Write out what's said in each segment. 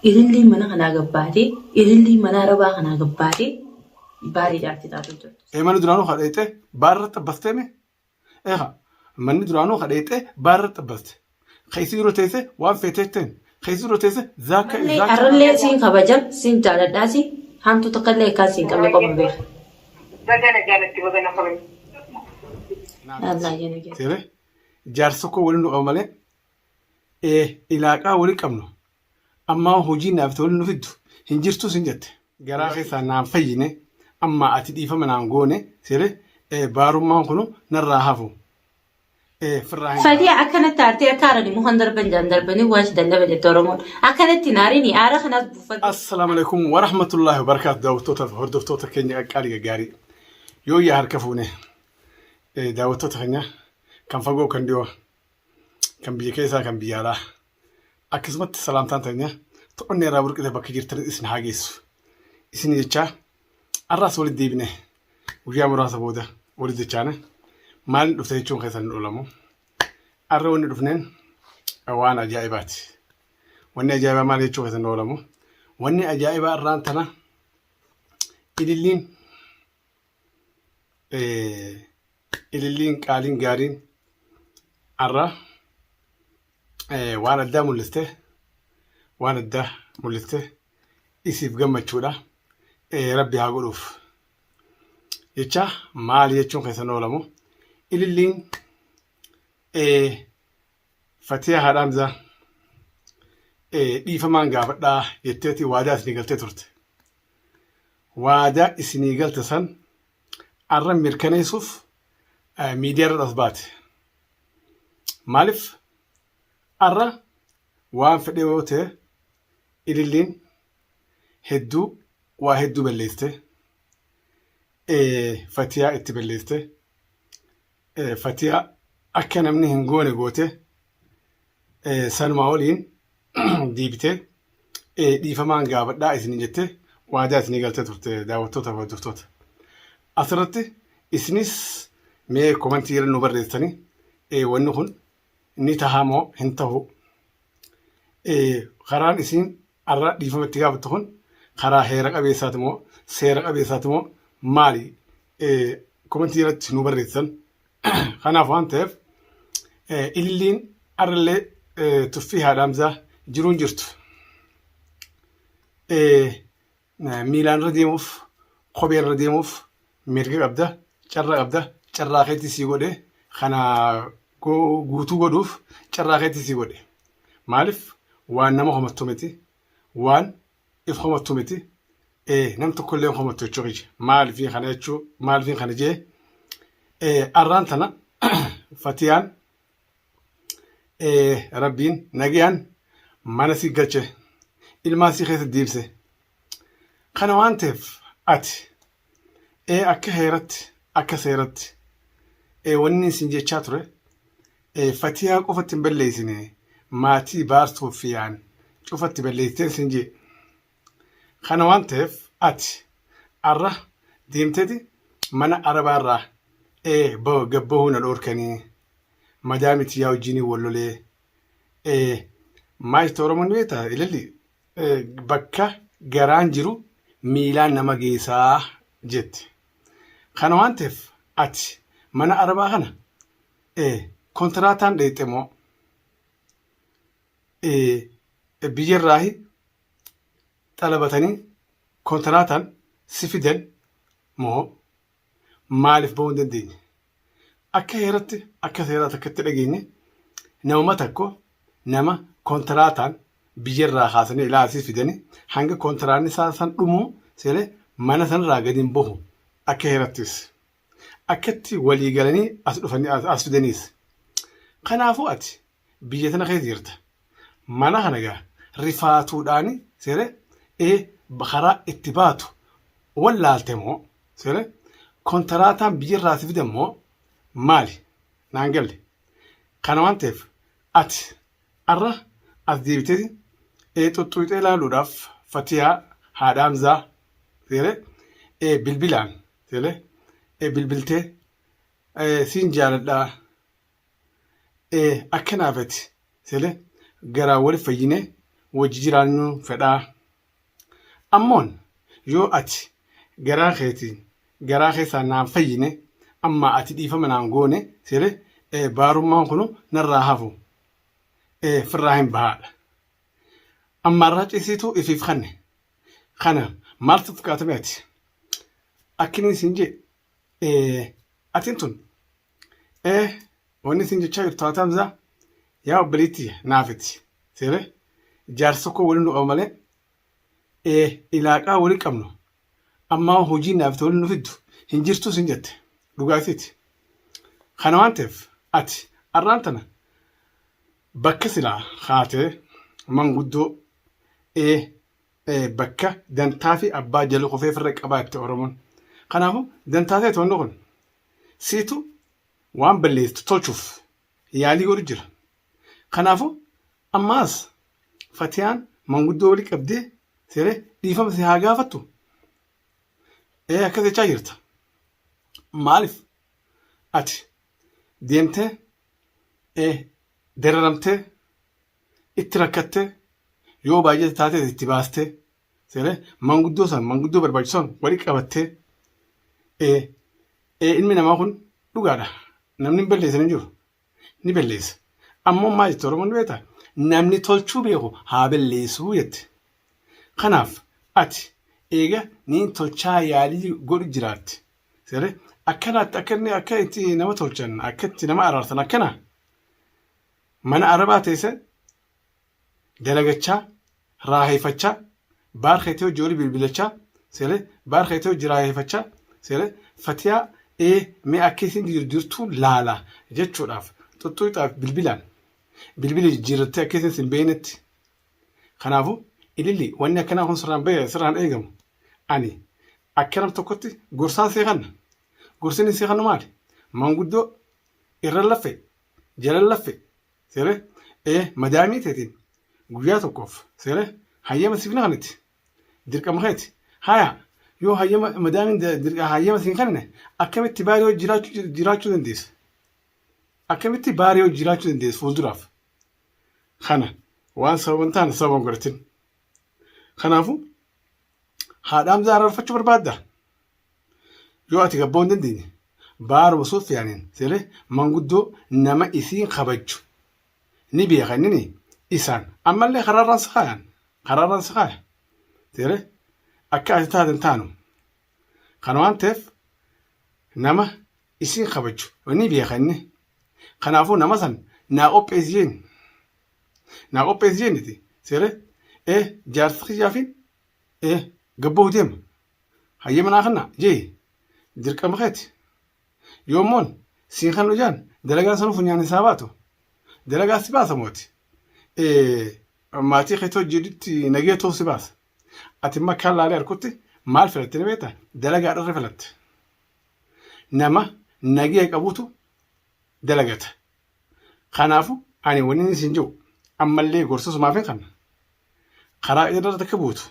Ililliin mana kanaa gabbaatee, ililliin mana arabaa kanaa gabbaatee baarii jaartii taatu jirtu. Ee manni duraanuu ka dheexee baarra xabbastee mee? Eeha manni duraanuu ka dheexee baarra xabbaste. Ka isii dura teesse waan feetee teen. Ka isii dura teesse zaakka Mallee zaakka. arrallee siin kabaja, siin jaaladhaasi, hamtuu takkallee akkaan siin qabne qofa beeka. Baga na jaalatti baga na kabajte. Allah jena jena. Seeree jaarsa koo waliin nu qaba malee ee ilaaqaa waliin qabnu ammaa hojii naaf waliin nu fiddu hin jirtu sin jette. Garaa keessaa naan fayyine ammaa ati dhiifama naan goone seeree ee baarummaan kunu narraa hafu ee firraa hin Fatiya akkanatti aartee akka aarani mukan darban jaan darbanii waa si dallaba jette Oromoon. Akkanatti hin aarini aara kanaas buufadhu. Assalaamu alaikum warahmatullahi wabarakaatu daawwattoota fi hordoftoota keenya qaqqaalii gaggaarii yoo yaa harka fuune daawwattoota keenya kan fagoo kan dhiyoo kan biyya keessaa kan biyya alaa akkasumatti salaamtaan teenya to'annee irraa burqite bakka jirtan isin haa geessu isin jechaa har'aas walitti deebine guyyaa muraasa booda walitti jechaane maalin dhufte jechuun keessan hin oolamu har'a wanni dhufneen waan ajaa'ibaati wanni ajaa'ibaa maal jechuu keessan hin oolamu wanni ajaa'ibaa irraan tana ililliin Ililliin qaaliin gaariin har'a waan addaa mul'iste waan addaa mul'iste isiif gammachuudha rabbi haa godhuuf jecha maali jechuun keessan oolamu ililliin Fatiyaa haadha Hamzaa dhiifamaan gaafadhaa jetteeti waadaa isinii galtee turte. Waadaa isinii galte san arra mirkaneessuuf miidiyaa irra as baate. Maaliif arra waan fedhe yoo ta'e ililliin hedduu waa hedduu balleessite. Fatiyaa itti balleessite. Fatiyaa akka namni hin goone goote sanumaa waliin deebitee dhiifamaan gaafadhaa isin jette waadaa isinii galtee turte daawwattoota fi hordoftoota. Asirratti isinis mee komantii irra nu barreessitanii wanni kun ni tahaa moo hin tahu karaan isin arra dhiifama itti gaafattu kun karaa heera qabeessaati moo seera qabeessaati moo maali komentii irratti nu barreessan kanaaf waan ta'eef ililliin arrallee tuffii haadha Hamzaa jiruun jirtu miilaan irra deemuuf kophee irra deemuuf mirga qabda carraa qabda carraa keetti sii godhe kana guutuu godhuuf carraa keetti sii godhe maaliif waan nama homattu miti waan if homattu miti nam tokkollee hin homattu jechuu kiyya maaliif kana jechuu maaliif kana jee arraan tana fatiyaan Rabbiin nagayaan mana si galche ilmaan si keessa deebise kana waan ta'eef ati akka heeratti akka seeratti wanni isin jechaa ture fatiyaa qofatti hin balleessine maatii baarsuuf fiyaan cufatti balleessitee isin jee kana waan ta'eef ati arra deemteeti mana arabaarraa gabbahuu na dhoorkanii madaami tiyyaa wajjin wal lolee maal jette Oromoon ni beektaa ililli bakka garaan jiru miilaan nama geessaa jette. Kana waan ta'eef ati mana arabaa kana kontiraataan dheexxe moo biyyarraahi xalabatanii kontiraataan si fidan moo maaliif bahuu hin dandeenye? Akka heeratti akka seeraatti akka itti dhageenye namuma tokko nama kontiraataan biyyarraa kaasanii ilaa asii fidanii hanga kontiraanni isaa san dhumuu seenee mana sanarraa gadi hin bahu akka heerattis. Akkatti walii galanii as dhufanii as fidaniis. Kanaafuu ati biyya tana keessa jirta. Mana kana gaa rifaatuudhaani seere ee karaa itti baatu wallaalte moo seere kontiraataan biyyarraa si fidan moo maali naan galle. Kana waan ta'eef ati arra as deebiteeti ee xuxxuuxee ilaaluudhaaf Fatiyaa haadha Hamzaa seere ee bilbilaan seere ee bilbiltee ee siin jaaladhaa Ee akka naafati sele garaa wali fayyine wajji jiraannu fedhaa. Ammoon yoo ati garaa keetiin garaa keessaa naan fayyine ammaa ati dhiifama naan goone sire baarummaan kunu narraa hafu firraa hin bahaadha. Ammaarraa cisiitu ifiif kanne. Kana maaltu fakkaatame ati? Akkini siin jee atiin tun wanni isin jechaa jirtu haa Hamzaa yaa obboleetti naafiti seere jaarsa koo waliin nu qaba malee ilaaqaa waliin qabnu ammaa hojii naafiti waliin nu fiddu hin jirtu sin jette dhugaatiiti. Kana waan ta'eef ati arraan tana bakka silaa haatee manguddoo bakka dantaa fi abbaa jala kufee firra qabaa jette Oromoon. Kanaafuu dantaa ta'e wanni kun siitu waan balleessitu tolchuuf yaalii godhu jira. Kanaafuu ammaas Fatiyaan manguddoo walii qabdee seeree dhiifama si haa gaafattu. Akkas jechaa jirta. Maaliif ati deemtee dararamtee itti rakkattee yoo baay'ate taatee itti baastee seeree manguddoo san manguddoo barbaachisan walii qabattee ilmi namaa kun dhugaadha. Namni hin balleessan hin jiru. Ni balleessa. Ammoo maal jette Oromoon ni beektaa? Namni tolchuu beeku haa balleessuu jette. Kanaaf ati eega niin tolchaa yaalii godhu jiraatte. Seeree akkanaatti akka inni akka itti nama tolchan akka itti nama araarsan akkana mana arabaa teesse dalagachaa raaheeffachaa baar keetii hojii olii bilbilachaa seeree baar keetii hojii raaheeffachaa seeree fatiyaa ee mee akka isin jirtu laala jechuudhaaf xuxxuuxaaf bilbilaan bilbila jijjiirrattee akka isin sin beeknetti. Kanaafuu ililli wanni akkanaa kun sirraan ba'e sirraan eegamu. Ani akka nam tokkotti gorsaan sii kanna. Gorsin sii kannu maali? Manguddoo irra laffe jala laffe seere ee madaamii teetiin guyyaa tokkoof seere hayyama siif na kaniti dirqama keeti. Haya yoo hayyama madaamiin hayyama siin kennine akkamitti baarii hojii jiraachuu dandeessa? Akkamitti baarii hojii jiraachuu dandeessa fuulduraaf? Kana waan sababa hin taane sababa hin godhatin. Kanaafuu haadha Hamzaa araarfachuu barbaadda? Yoo ati gabboo hin dandeenye baaruma Suufiyaaniin seeree manguddoo nama isiin kabajju ni beeka innini isaan ammallee karaarraan si kaayan karaarraan si kaaya seeree akka ati taate hin taanu. Kana waan ta'eef nama isiin kabajju ni beeka inni. Kanaafuu nama san naa qopheessi jeen. Naa qopheessi jeeniti. Seere ee jaarsa kiyyaafiin ee gabboo deema. Hayyama naa kenna jee dirqama keeti. Yoommoon siin kennu jaan dalagaan sanuu funyaan isaa baatu. Dalagaa si baasa mooti. Ee maatii keetii hojii nagee ta'uu si baasa. Ati immoo akkaan laalee harkutti maal filatte ni beektaa? Dalagaa dharra filatte. Nama nagee qabutu dalagata. Kanaafu ani wanni inni siin jiru ammallee gorsa sumaaf hin kanna. Karaa irratti akka buutu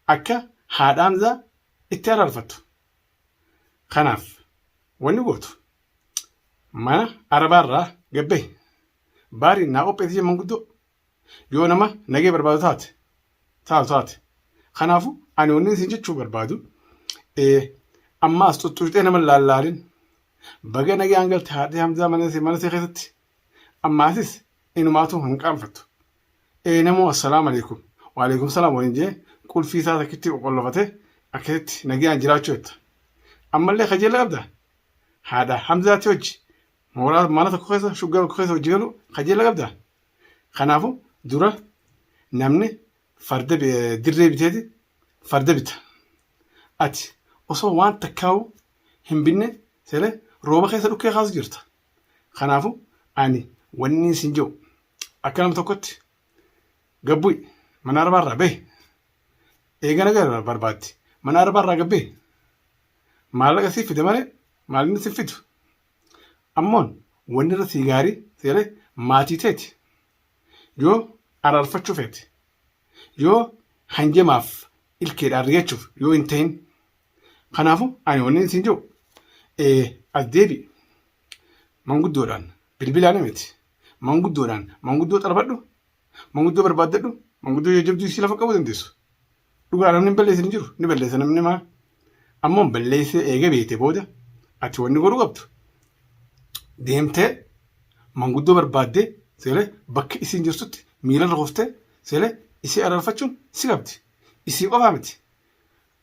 akka haadha Hamzaa itti araarfattu. Kanaaf wanni gootu mana Arabaarraa gabbee baariin naa qopheessi manguddoo yoo nama nagee barbaadu taate taatu taate. Kanaafuu ani wanni isin jechuu barbaadu ammaas xuxxuuxee nama laallaalin baga nagaan galte haadhi Hamzaa mana mana keessatti ammaasis inumaatu hin qaanfattu. Namoo assalaamu alaikum waalaikum salaam waliin jee qulfii isaa takkitti qoqqollofatee akkasitti nagaan jiraachuu jetta. Ammallee kajeela qabda haadha Hamzaatti hojii mooraa mana tokko keessa shuggaa tokko keessa hojii galu kajeela qabda. Kanaafuu dura namni farda dirree biteeti farda bita. Ati osoo waan takkaa'u hin binne seelee rooba keessa dhukkee kaasu jirta. Kanaafuu ani wanni isin jiru akka nama tokkotti gabbu'i mana arabaarraa bahi. Eegana gara barbaaddi mana arabaarraa gabbee maallaqa siif fide malee maallaqni siif fidu. Ammoon wanni irra sii gaarii seelee maatii teeti yoo araarfachuu feete yoo hanjamaaf ilkeedhaan rigachuuf yoo hin ta'in. Kanaafuu ani wanni isin jiru as deebi manguddoodhaan bilbilaan miti manguddoodhaan manguddoo xarbadhu. Manguddoo barbaaddadhu. Manguddoo jajjabduu isii lafa qabuu dandeessu. Dhugaa namni hin balleessin hin jiru. Ni balleessa namni maa. Ammoo balleessee eega beekte booda ati wanni godhuu qabdu deemtee manguddoo barbaaddee seelee bakka isiin jirtutti miilarra kuftee seelee isii araarfachuun si qabdi. Isii qofaa miti.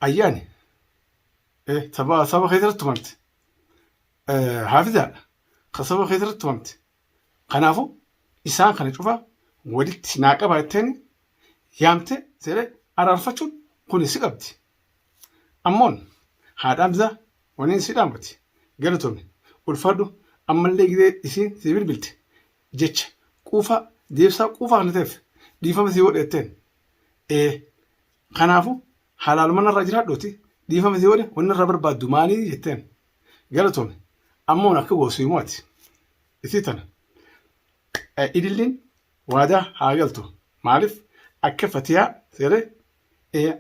Ayyaani saba saba keessatti tumamte. Haafizaadha. Kan saba keessatti tumamte. Kanaafuu isaan kana cufa walitti naa qabaa jetteeni yaamtee seelee araarfachuun kuni si qabdi. Ammoon haadha Hamzaa waniin si dhaammati galatoomi ulfaadhu ammallee gizee isiin sii bilbilte jecha quufaa deebsaa quufaa kana ta'eef dhiifama sii godhe jetteen ee kanaafu halaaluma narraa jiraadhuuti dhiifama sii godhe wanni narraa barbaaddu maalii jetteen galatoomi ammoon akka goosu himu ati isii tana ililliin waadaa haa galtu maaliif akka fatiyaa seeree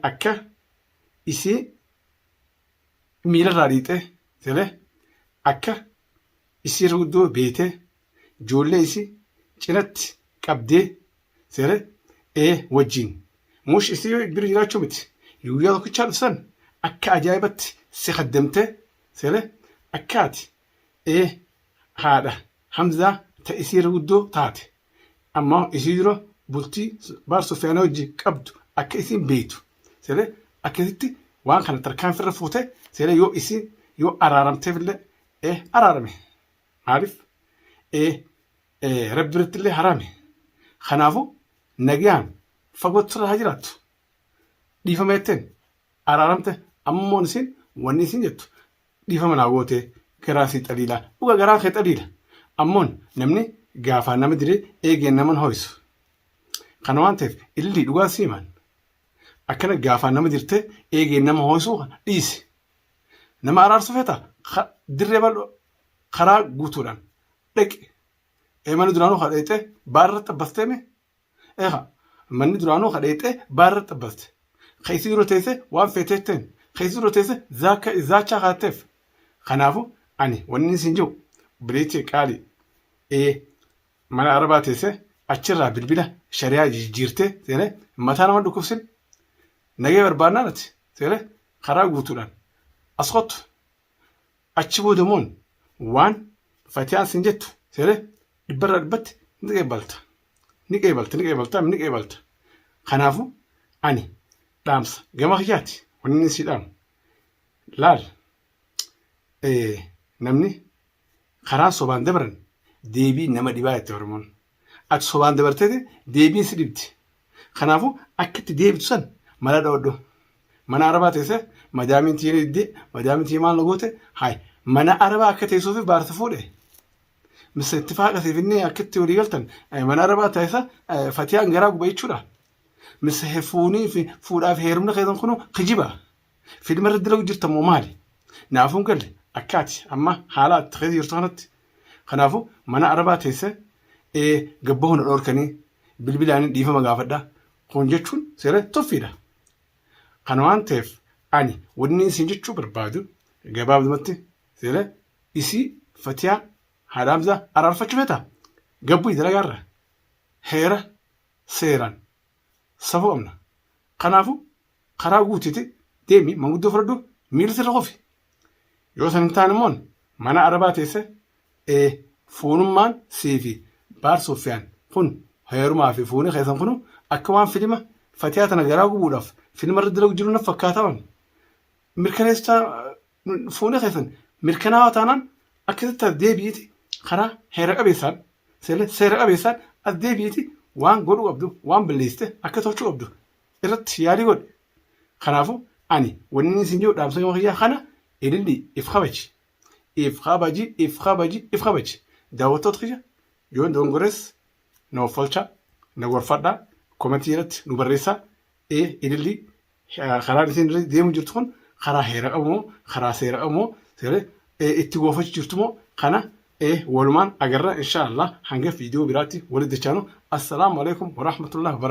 akka isii miilarraa dhiixee seeree akka isii irra guddoo beetee ijoollee isii cinatti qabdee seeree wajjiin mush isii bira jiraachuu miti guyyaa tokkichaa dhufsan akka ajaa'ibatti si kaddamtee seeree akka ati haadha Hamzaa ta isii irra guddoo taate amma isii dura bultii baar Sufyaana wajji qabdu akka isiin beeytu seeree akkasitti waan kana tarkaanfii irra fuute seeree yoo isiin yoo araaramteef illee araarame maaliif rabbi biratti illee haraame kanaafu nagayaan fagootti irra haa jiraattu dhiifama jetteen araaramte ammoon isiin wanni isiin jettu dhiifama naa goote garaa sii xaliila dhuga garaan kee xaliila ammoon namni gaafaa nama diree eegeen naman ho'isu kana waan ta'eef ilillii dhugaa sii himan akkana gaafaa nama dirtee eegeen nama ho'isuu dhiisi nama araarsu feeta dirree bal'oo karaa guutuudhaan dhaqi mana duraanuu kadheexee baarra xabbastee mee Eegaa manni duraanuu ka dheexee baarra xabbaste. Ka isii dura teesse waan feetee jetteen. Ka isii dura teesse zaakka zaachaa kaatteef. Kanaafu ani wanni isin jiru obboleettii qaalii ee mana arabaa teesse achirraa bilbila shari'aa jijjiirtee seene mataa nama dhukkubsin nagee barbaannaan ati seene karaa guutuudhaan as kottu Achi booda immoo waan Fatiyaan sin jettu seeree dhibbarraa dhibbatti ni qeebalta. Ni qeebalta, ni qeebalta, ni qeebalta. Kanaafuu ani dhaamsa gama kiyyaati wanni inni sii dhaamu. Laal namni karaa sobaan dabran deebii nama dhibaa jette Oromoon. Ati sobaan dabarteeti deebiin si dhibdi. Kanaafuu akka itti deebitu san mala dhawadhu. Mana arabaa teessee madaamiin tiyya ni diddee madaamiin tiyya maal na goote haay mana arabaa akka teessuufi baarsa fuudhe. Misa ittifaaqa siif inni akka itti walii galtan mana arabaa teessa fatiyaan garaa guba jechuudha. Misa fuunii fi fuudhaa fi heerumni keessan kunu kijiba. Filma irra dalagu jirtan moo maali? Naafuu hin galle akka ati amma haala ati keessa jirtu kanatti. Kanaafuu mana arabaa teessee gabbahuu na dhoorkanii bilbilaan dhiifama gaafadha. Kun jechuun seera tuffiidha. Kana waan ta'eef ani wanni isin jechuu barbaadu gabaabdumatti seera isii fatiyaa haadha Hamzaa araarfachuu feetaa? Gabbuu dalagaarra heera seeraan safuu qabna. Kanaafuu karaa guutuuti deemi manguddoo fudhadhu miila sirra kufi. Yoo san hin taane immoo mana arabaa teesse fuunummaan sii fi baar Sufyaan kun heerumaa fi fuuni keessan kunu akka waan filima fatiyaa tana garaa gubuudhaaf filima irra dalagu jiru na fakkaata waan mirkaneessaa fuuni keessan mirkanaawaa taanaan akkasitti as deebi'iiti karaa heera qabeessaan seera qabeessaan as deebi'iiti waan godhuu qabdu waan balleessite akka tolchuu qabdu irratti yaalii godhi. Kanaafuu ani wanni isin jiru dhaamsa gama kiyyaa kana ililli if kabaji. If kabaji, if kabaji, if kabaji. Daawwattoota kiyya yoon dogongores na offolcha, na gorfadha, komentii irratti nu barreessaa. Ee ililli karaan isin irra deemu jirtu kun karaa heera qabu moo karaa seera qabu moo seera itti goofachuu jirtu moo kana walumaan agarra insha Allah hanga viidiyoo biraatti walitti dachaanu. Assalaamu alaikum warahmatullahi wabarakatuh.